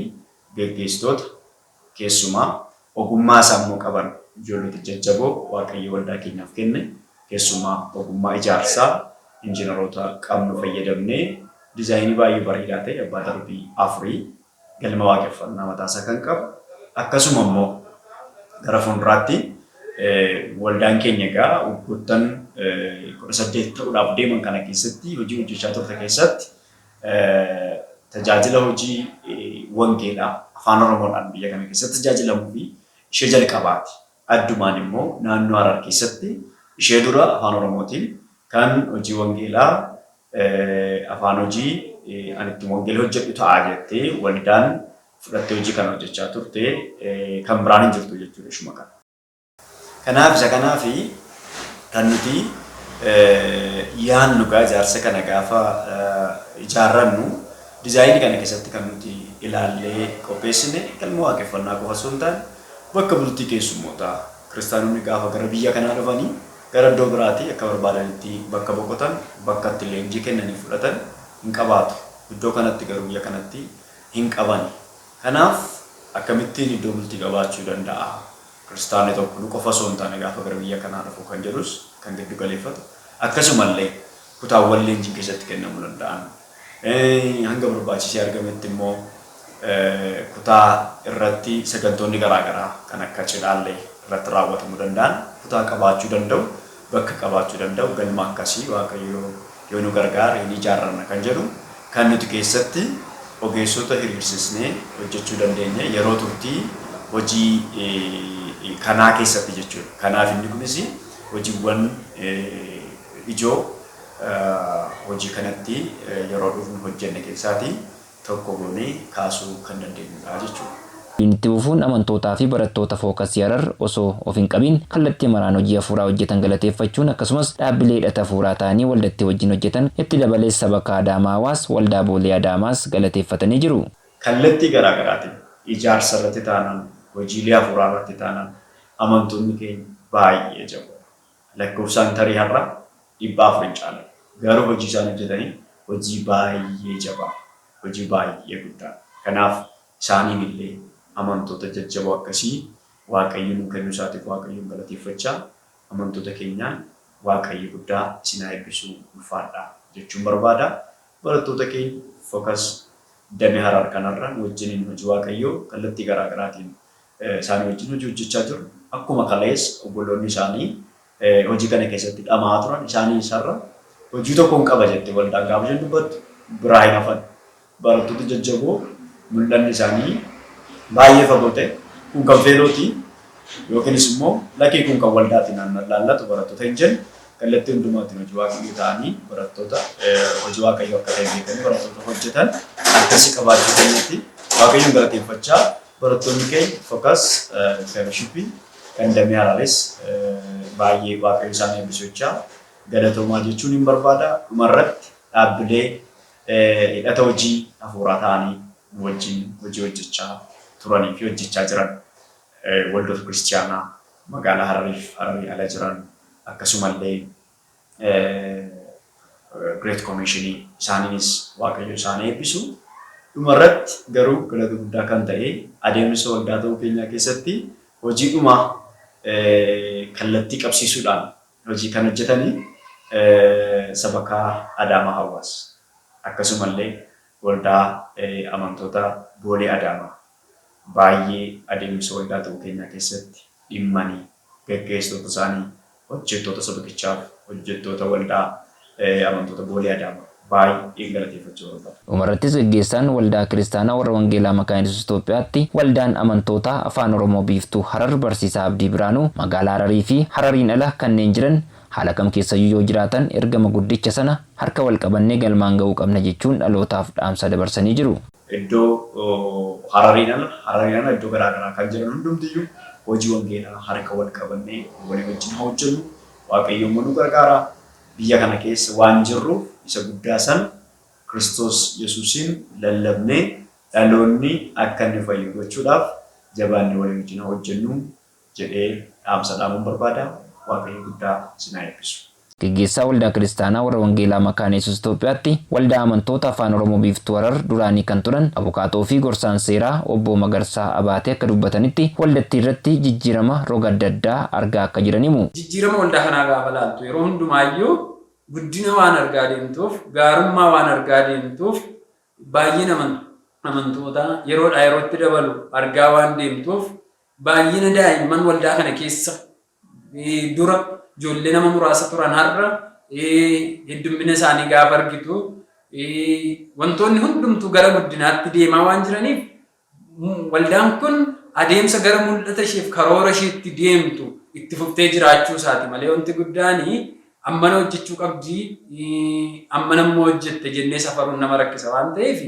Speaker 8: geggeessitoota keessumaa ogummaa isaa qaban ijoollota jajjaboo Waaqayyo waldaa keenyaaf kenne keessumaa ogummaa ijaarsaa injiinaroota qabnu fayyadamnee diizaayinii baay'ee bareedaa ta'e abbaa darbii 4 galma waaqeffannaa mataasaa kan qabu akkasuma immoo gara fuulduraatti waldaan keenya egaa waggoottan 18 ta'uudhaaf deeman kana keessatti hojii hojjechaa turte keessatti tajaajila hojii wangeelaa afaan Oromoodhaan biyya kana keessatti tajaajilamuu fi ishee jalqabaati. Addumaan immoo naannoo Harar keessatti ishee dura afaan Oromootiin kan hojii wangeelaa afaan hojii ani ittiin wangeela hojjedhu ta'a jettee waldaan fudhattee hojii kana hojjechaa turte kan biraan hin jirtu jechuudha ishuma kana. Kanaaf isa kanaafi kan nuti yaannu gaa ijaarsa kana gaafa ijaarrannu diizaayinii kana keessatti kan nuti ilaallee qopheessine galma waaqeffannaa qofa osoo hin taane bakka bultii keessummootaa kiristaanonni gaafa gara biyya kanaa dhufanii gara iddoo biraatii akka barbaadanitti bakka boqotan bakka itti leenjii kennanii fudhatan hin qabaatu. Iddoo kanatti garuu biyya kanatti hin qaban. Kanaaf akkamittiin iddoo bultii qabaachuu danda'a? Kiristaanni tokko nu qofa osoo hin taane gaafa gara biyya kanaa dhufu kan jedhus kan giddu galeeffatu akkasumallee kutaawwan leenjiin keessatti kennamuu danda'an hanga barbaachisee argametti immoo kutaa irratti sagantoonni garaagaraa kan akka cidhaallee irratti raawwatamuu danda'an kutaa qabaachuu danda'u bakka qabaachuu danda'u galma akkasii Waaqayyo yoo nu gargaare ni ijaarranna kan jedhu kan nuti keessatti ogeessota hiriirsisnee hojjechuu dandeenye yeroo turtii hojii kanaa keessatti jechuudha. Kanaaf inni kunis hojiiwwan ijoo hojii kanatti yeroo dhufnu hojjenne keessaatii tokko goonee kaasuu kan dandeenyudha jechuudha.
Speaker 2: Itti fufuun amantootaa fi barattoota fookasii Harar osoo of hin qabin kallattii maraan hojii hafuuraa hojjetan galateeffachuun akkasumas dhaabbilee hidhata hafuuraa ta'anii waldatti wajjin hojjetan itti dabalees sabakaa Adaamaa Hawaas waldaa Boolee Adaamaas galateeffatanii jiru.
Speaker 8: Kallattii garaagaraatiin ijaarsa irratti taanaan hojiilee hafuuraa irratti taanaan amantoonni keenya baay'ee jabu. Lakkoofsaan tarii har'a 400 hin caalan. Garuu hojii isaan hojjetanii hojii baay'ee jabaa, hojii baay'ee guddaa. Kanaaf isaaniin illee amantoota jajjaboo akkasii Waaqayyo nuu kennuu isaatiif Waaqayyoon galateeffachaa amantoota keenyaan Waaqayyo guddaa isin haa eebbisu ulfaadhaa jechuun barbaada. Barattoota keenya Focus damee Harar kanarra nu wajjiniin hojii Waaqayyoo kallattii garaagaraatiin isaanii wajjin hojii hojjechaa jiru. Akkuma kalees obboloonni isaanii hojii kana keessatti dhama'aa turan isaanii isarra hojii tokkoon qaba jettee waldaan gaafa isheen dubbattu biraa hin hafan. Barattoota jajjaboo mul'anni isaanii baay'ee fagoo ta'e kun kan feelootii yookiinis immoo lakkii kun kan waldaatti naannoo laallatu barattoota hin jenne kallattii hundumaatiin hojii Waaqayyoo ta'anii barattoota hojii Waaqayyoo akka ta'e beekanii barattoota hojjetan akkasii qabaachuu keenyatti Waaqayyoon galateeffachaa barattoonni keenya Focus Fellowship kan damee Hararis baay'ee Waaqayyo isaan eebbisu jechaa galatoomaa jechuun hin barbaada. Dhumarratti dhaabbilee hidhata hojii hafuuraa ta'anii nu wajjin hojii hojjechaa turanii fi hojjechaa jiran waldoota kiristiyaanaa magaalaa Harariif Hararii ala jiran akkasumallee Great Commissionii isaaniinis Waaqayyo isaan eebbisu. Dhumarratti garuu galata guddaa kan ta'e adeemsa waldaa ta'uu keenyaa keessatti hojii dhumaa kallattii qabsiisuudhaan hojii kan hojjetanii sabakaa Adaamaa Hawaas akkasumallee Waldaa amantoota Boolee Adaamaa baay'ee adeemsa waldaa ta'uu keenyaa keessatti dhimmanii gaggeessitoota isaanii, hojjettoota sabakichaaf, hojjettoota waldaa amantoota Boolee Adaamaa baay'ee galateeffachuu barbaada.
Speaker 2: Dhumarrattis gaggeessaan Waldaa Kiristaanaa Warra Wangeelaa Makaana Yesuus Itoophiyaatti Waldaan Amantootaa Afaan Oromoo Biiftuu Harar Barsiisaa Abdii Biraanuu magaalaa Hararii fi Harariin ala kanneen jiran haala kam keessayyuu yoo jiraatan ergama guddicha sana harka wal qabannee galmaan ga'uu qabna jechuun dhalootaaf dhaamsa dabarsanii jiru.
Speaker 8: Iddoo Harariin ala, Harariin ala iddoo garaa garaa kan jiran hundumtiyyuu hojii wangeelaa harka wal qabannee walii wajjin haa hojjennu. Waaqayyo immoo nu gargaara. Biyya kana keessa waan jirruuf isa guddaa sana Kiristoos Yesuusiin lallabnee dhaloonni akka inni fayyu gochuudhaaf jabaannee walii wajjin haa hojjennu jedhee dhaamsa dhaamuun barbaada. Waaqayyo guddaa isin haa eebbisu.
Speaker 2: Geggeessaa Waldaa Kiristaanaa Warra Wangeelaa Makaana Yesuus Itoophiyaatti Waldaa Amantoota Afaan Oromoo Biiftuu Harar duraanii kan turan abukaatoo fi gorsaan seeraa Obbo Magarsaa Abaatee akka dubbatanitti waldattii irratti jijjiirama roga adda addaa argaa akka jiran himu.
Speaker 9: Jijjiirama waldaa kanaa gaafa laaltu yeroo hundumaayyuu guddina waan argaa deemtuuf, gaarummaa waan argaa deemtuuf, baay'ina amantootaa yeroodhaa yerootti dabalu argaa waan deemtuuf, baay'ina daa'imman waldaa kana keessa dura ijoollee nama muraasa turan har'a heddummina isaanii gaafa argitu, wantoonni hundumtuu gara guddinaatti deemaa waan jiraniif, waldaan kun adeemsa gara mul'ata isheef karoora isheetti deemtu itti fuftee jiraachuu isaati malee, wanti guddaan ammana hojjechuu qabdi, ammana immoo hojjette jennee safaruun nama rakkisa waan ta'eef,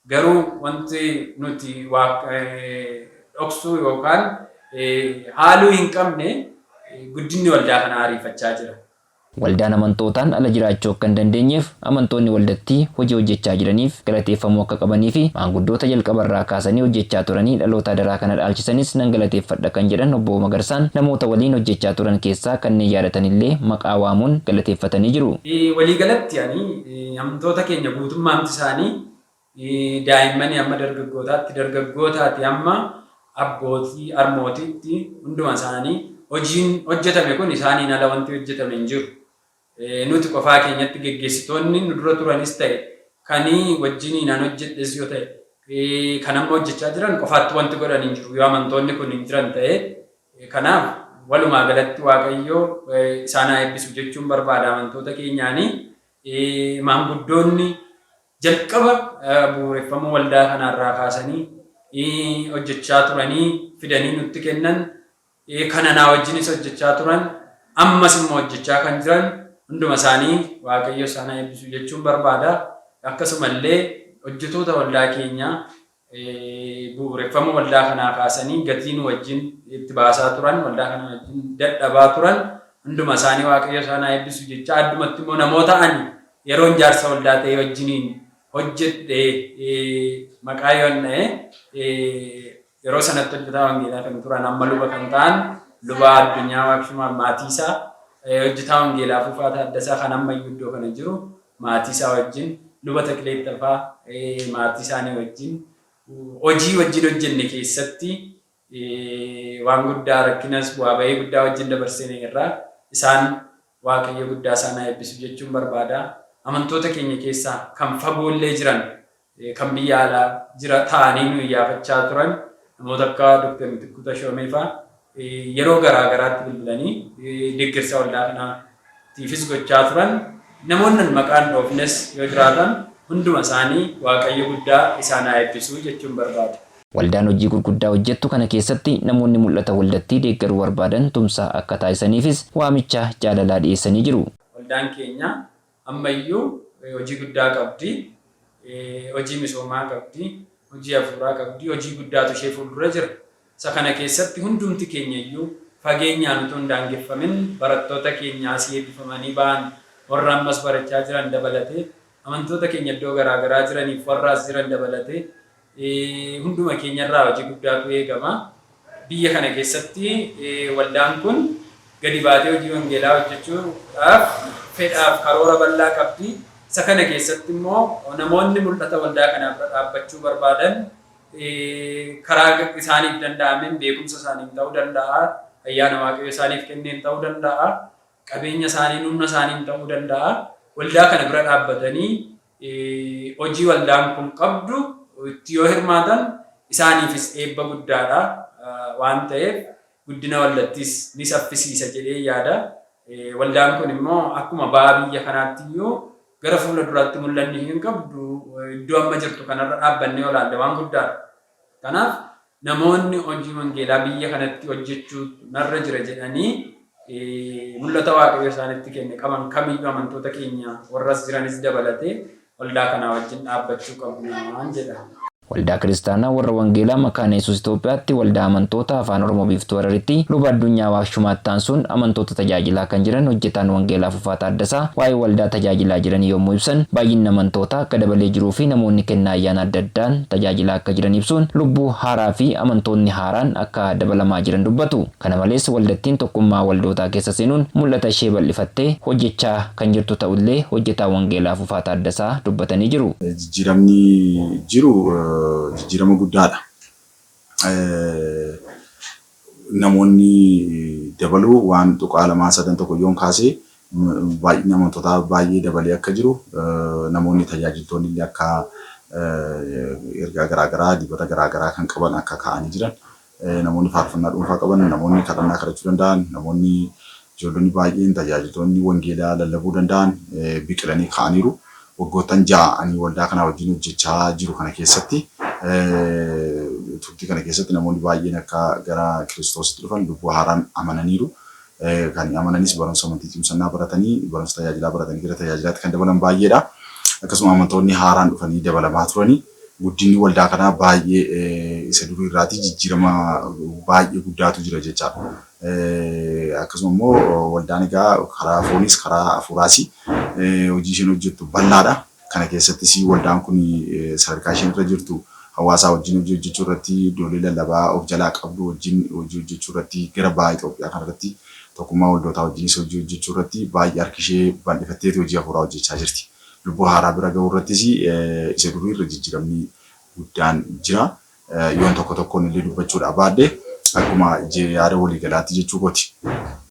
Speaker 9: garuu wanti nuti dhoksuu yookaan haaluu hin qabne guddinni waldaa kanaa ariifachaa jira.
Speaker 2: Waldaan amantootaan ala jiraachuu akka hin dandeenyeef amantoonni waldattii hojii hojjechaa jiraniif galateeffamuu akka qabanii fi maanguddoota jalqabarraa kaasanii hojjechaa turanii dhaloota adaraa kana dhaalchisanis nan galateeffadha kan jedhan Obbo Magarsaan, namoota waliin hojjechaa turan keessaa kanneen yaadatanillee maqaa waamuun galateeffatanii jiru.
Speaker 9: Waliigalatti ani amantoota keenya guutummaamti isaanii, daa'immanii amma dargaggootaatti, dargaggootaati amma abbootii harmootiitti, hunduma isaanii hojiin hojjetame kun isaaniin ala wanti hojjetame hin jiru. Nuti qofaa keenyatti, geggeessitoonni nu dura turanis ta'e, kan wajjiniin an hojjedhes yoo ta'e, kan amma hojjechaa jiran qofaatti wanti godhan hin jiru yoo amantoonni kun hin jiran ta'e. Kanaaf walumaa galatti Waaqayyo isaan haa eebbisu jechuun barbaada amantoota keenyaanii. Maanguddoonni jalqaba bu'uureffamuu waldaa kanaarraa kaasanii hojjechaa turanii fidanii nutti kennan, kana naa wajjinis hojjechaa turan, ammas immoo hojjechaa kan jiran, hunduma isaanii Waaqayyo isaan haa eebbisu jechuun barbaada. Akkasumallee hojjetoota waldaa keenyaa bu'uureffama waldaa kanaa kaasanii gatii nu wajjin itti baasaa turan, waldaa kana wajjin dadhabaa turan, hunduma isaanii Waaqayyo isaan haa eebbisu jechaa, addumatti immoo namoota ani yeroon jaarsa waldaa ta'ee wajjiniin hojjedhe maqaa yoon dha'e, yeroo sanatti hojjetaa wangeelaa kan turan, amma luba kan ta'an, Luba Addunyaa Waaqshumaa maatii isaa, hojjetaa wangeelaa Fufaa Taaddasaa kan amma iyyuu iddoo kana jiru maatii isaa wajjin, Luba Takilee Ittafaa maatii isaanii wajjin hojii wajjin hojjenne keessatti waan guddaa, rakkinas bu'aa bahii guddaa wajjin dabarsine irraa isaan Waaqayyo guddaa isaan haa eebbisu jechuun barbaada. Amantoota keenya keessaa kan fagoollee jiran, kan biyya alaa jira ta'anii nu iyyaafachaa turan, namoota akka Dr. Mitikkuu Tashoomee fa'aa yeroo garaa garaatti bilbilanii deeggarsa waldaa kanaatiifis gochaa turan. Namoonni maqaan dhoofnes yoo jiraatan, hunduma isaanii Waaqayyo guddaa isaan haa eebbisu jechuun barbaada.
Speaker 2: Waldaan hojii gurguddaa hojjettu kana keessatti namoonni mul'ata waldattii deeggaruu barbaadan tumsa akka taasisaniifis waamicha jaalalaa dhiyeessanii jiru.
Speaker 9: Waldaan keenya ammayyuu hojii guddaa qabdi. Hojii misoomaa qabdi. Hojii hafuuraa qabdi. Hojii guddaatu ishee fuuldura jira. Isa kana keessatti hundumti keenyayyuu fageenyaan utuu hin daangeffamin, barattoota keenya asii eebbifamanii ba'an, warra ammas barachaa jiran dabalatee, amantoota keenya iddoo garaa garaa jiraniif warra as jiran dabalatee, hunduma keenyarraa hojii guddaatu eegama. Biyya kana keessatti waldaan kun gadi baatee hojii wangeelaa hojjechuudhaaf fedhaaf karoora bal'aa qabdi. Isa kana keessatti immoo namoonni mul'ata waldaa kanaa bira dhaabbachuu barbaadan karaa isaaniif danda'ameen, beekumsa isaaniin ta'uu danda'a, ayyaana Waaqayyo isaaniif kenneen ta'uu danda'a, qabeenya isaaniin, humna isaaniin ta'uu danda'a. Waldaa kana bira dhaabbatanii hojii waldaan kun qabdu itti yoo hirmaatan isaaniifis eebba guddaadha waan ta'eef guddina waldattiis ni saffisiisa jedhee yaada. Waldaan kun immoo akkuma ba'a biyya kanaatti iyyuu gara fuula duraatti mul'anni hin qabdu iddoo amma jirtu kanarra dhaabbannee olaalle waan guddaadha. Kanaaf namoonni hojii wangeelaa biyya kanatti hojjechuu narra jira jedhanii mul'ata Waaqayyo isaanitti kenne qaban kamiyyuu amantoota keenya warras jiranis dabalatee waldaa kanaa wajjin dhaabbachuu qabnaan jedha.
Speaker 2: Waldaa Kiristaanaa warra Wangeelaa Makaana Yesuus Itoophiyaatti waldaa amantoota Afaan Oromoo Biiftuu Hararitti luba Addunyaa Waaqshumaatti aansuun amantoota tajaajilaa kan jiran hojjetaan Wangeelaa Fufaa Taaddasaa waa'ee waldaa tajaajilaa jiran yommuu ibsan baay'inni amantootaa akka dabalee jiruu fi namoonni kennaa ayyaana adda addaan tajaajilaa akka jiran ibsuun lubbuu haaraa fi amantoonni haaraan akka dabalamaa jiran dubbatu. Kana malees waldattiin tokkummaa waldootaa keessa seenuun mul'ata ishee bal'ifattee hojjechaa kan jirtu ta'ullee hojjetaa Wangeelaa Fufaa Taaddasaa dubbatanii jiru.
Speaker 10: Jijjiiramni jiru jijjiirama guddaadha. Namoonni dabaluu waan tuqaa lamaa sadan tokko yoon kaasee baay'inni amantootaa baay'ee dabalee akka jiru, namoonni tajaajiltoonni illee akka ergaa garaagaraa, dibata garaagaraa kan qaban akka ka'anii jiran, namoonni faarfannaa dhuunfaa qaban, namoonni kadhannaa kadhachuu danda'an, namoonni ijoollonni baay'een tajaajiltoonni wangeelaa lallabuu danda'an biqilanii ka'aniiru. Waggoottan 6 ani waldaa kanaa wajjin hojjechaa jiru kana keessatti, turtii kana keessatti namoonni baay'een akka gara Kiristoositti dhufan, lubbuu haaraan amananiiru. Kan amananis barumsa amantii cimsannaa baratanii, barumsa tajaajilaa baratanii gara tajaajilaatti kan dabalan baay'eedha. Akkasuma amantoonni haaraan dhufanii dabalamaa turani. Guddinni waldaa kanaa baay'ee isa durii irraatii jijjiirama baay'ee guddaatu jira jechaadha. Akkasuma immoo waldaan egaa karaa fooniis karaa hafuuraas hojii isheen hojjettu bal'aadha. Kana keessattis waldaan kun sadarkaa isheen irra jirtu hawaasaa wajjin hojii hojjechuu irratti, iddoolee lallabaa of jalaa qabdu wajjin hojii hojjechuu irratti, gara baha Itoophiyaa kanarratti tokkummaa waldootaa wajjinis hojii hojjechuu irratti baay'ee harki ishee bal'ifatteeti hojii hafuuraa hojjechaa jirti. Lubbuu haaraa bira gahuu irrattis isa durii irra jijjiiramni guddaan jira. Yoon tokko tokkoon illee dubbachuudhaa baadhe akkuma yaada waliigalaatti jechuu kooti.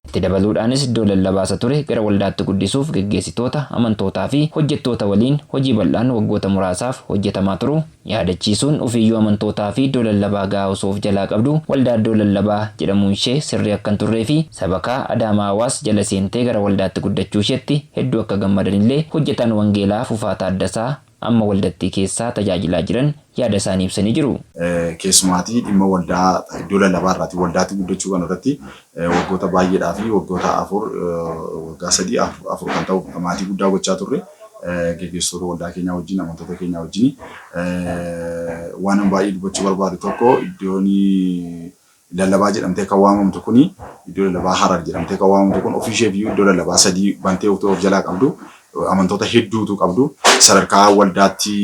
Speaker 2: Itti dabaluudhaanis iddoo lallabaa isa ture gara waldaatti guddisuuf geggeessitoota, amantootaa fi hojjettoota waliin hojii bal'aan waggoota muraasaaf hojjetamaa turuu yaadachiisuun ofiiyyuu amantootaa fi iddoo lallabaa gahaa osoo of jalaa qabduu waldaa iddoo lallabaa jedhamuunshee sirrii akka hin turree fi sabakaa Adaamaa Hawaas jala seentee gara waldaatti guddachuusheetti hedduu akka gammadanillee hojjetaan wangeelaa Fufaa Taaddasaa amma waldattii keessaa tajaajilaa jiran yaada isaanii ibsanii jiru.
Speaker 10: Keessumaatii dhimma waldaa iddoo lallabaa irraatii waldaatti guddachuu kana irratti waggoota baay'eedhaa fi waggoota 4, waggaa 3, 4 kan ta'u maatii guddaa gochaa turre. Geggeessitoota waldaa keenyaa wajjin, amantoota keenyaa wajjin. Waanan baay'ee dubbachuu barbaadu tokko, iddoon lallabaa jedhamtee kan waamamtu kuni, iddoo lallabaa Harar jedhamtee kan waamamtu kun ofii isheef iyyuu iddoo lallabaa 3 bantee utuu of jalaa qabdu, amantoota hedduutu qabdu, sadarkaa waldaatti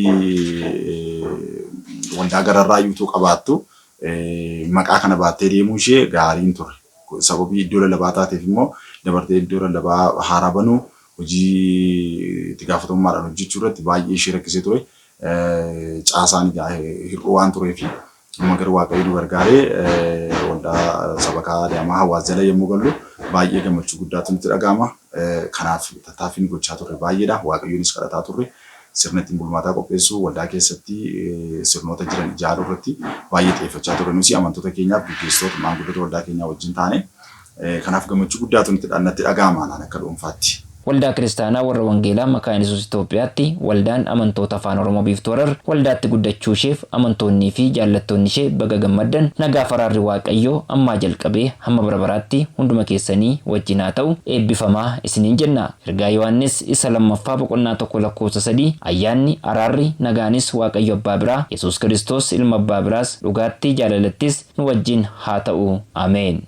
Speaker 10: waldaa gararraa iyyuu utuu qabaattu maqaa kana baattee deemuu ishee gaarii hin turre. Sababii iddoo lallabaa taateef immoo dabartee iddoo lallabaa haaraa banuu, hojii itti gaafatamummaadhaan hojjechuu irratti baay'ee ishee rakkisee ture. Caasaan egaa hir'uu waan tureefi. Amma garuu Waaqayyo nu gargaaree waldaa sabakaa Adaamaa Hawaas jala yommuu gallu baay'ee gammachuu guddaatu nutti dhaga'ama. Kanaaf tattaaffii nu gochaa turre baay'eedha. Waaqayyoonis kadhataa turre. Sirna ittiin bulmaataa qopheessuu, waldaa keessatti sirnoota jiran ijaaruu irratti baay'ee xiyyeeffachaa turre. Nusi amantoota keenyaaf gaggeessitoota maanguddoota waldaa keenyaa wajjin taane. Kanaaf gammachuu guddaatu natti dhaga'ama anaan akka dhuunfaatti.
Speaker 2: Waldaa Kiristaanaa Warra Wangeelaa Makaana Yesuus Itoophiyaatti Waldaan Amantoota Afaan Oromoo Biiftuu Harar waldaatti guddachuu isheef amantoonnii fi jaallattoonni ishee baga gammaddan. Nagaaf araarri Waaqayyoo ammaa jalqabee hamma bara baraatti hunduma keessanii wajjin haa ta'u. Eebbifamaa isiniin jenna. Ergaa Yohaannis isa lammaffaa boqonnaa 1 lakkoofsa 3 Ayyaanni, araarri, nagaanis Waaqayyo Abbaa biraa, Yesuus Kiristoos Ilma Abbaa biraas dhugaatti jaalalattis nu wajjin haa ta'u. Ameen.